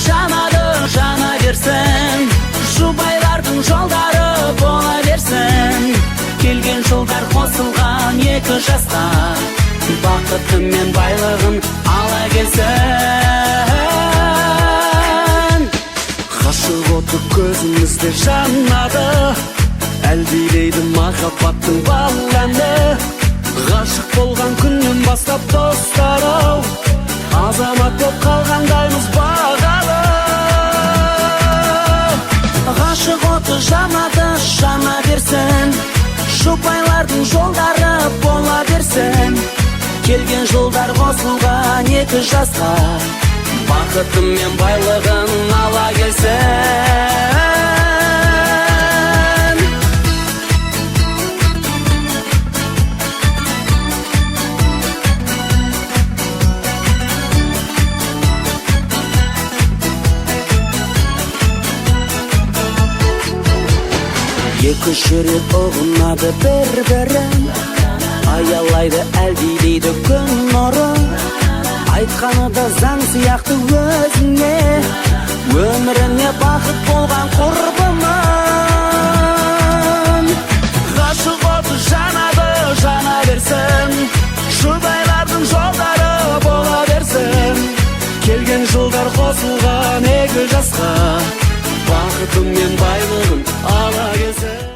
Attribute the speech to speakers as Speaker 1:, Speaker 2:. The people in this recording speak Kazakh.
Speaker 1: жанады, жана берсін. Жұбайлардың жолдары бола берсін. Келген жылдар қосылған екі жасқа бақыты мен байлығын ала келсін.
Speaker 2: Ғашық оты көзімізде жанады, әлдилейді махаббаттың бал әні. Ғашық болған күннен бастап, достар ау, азамат боп қалғандаймыз бағалы.
Speaker 1: Ғашық оты жанады, жана берсін. Жұбайлардың жолдары бола берсін. Келген жылдар қосылған екі жасқа бақыты мен байлығын ала келсін. Екі жүрек ұғынады бір бірін, аялайды, әлдилейді күн нұры. Айтқаны да заң сияқты өзіне, өміріне бақыт болған құрбымын.
Speaker 2: Ғашық оты жанады, жана берсін. Жұбайлардың жолдары бола берсін. Келген жылдар қосылған екі жасқа бақыты мен байлығын ала келсін.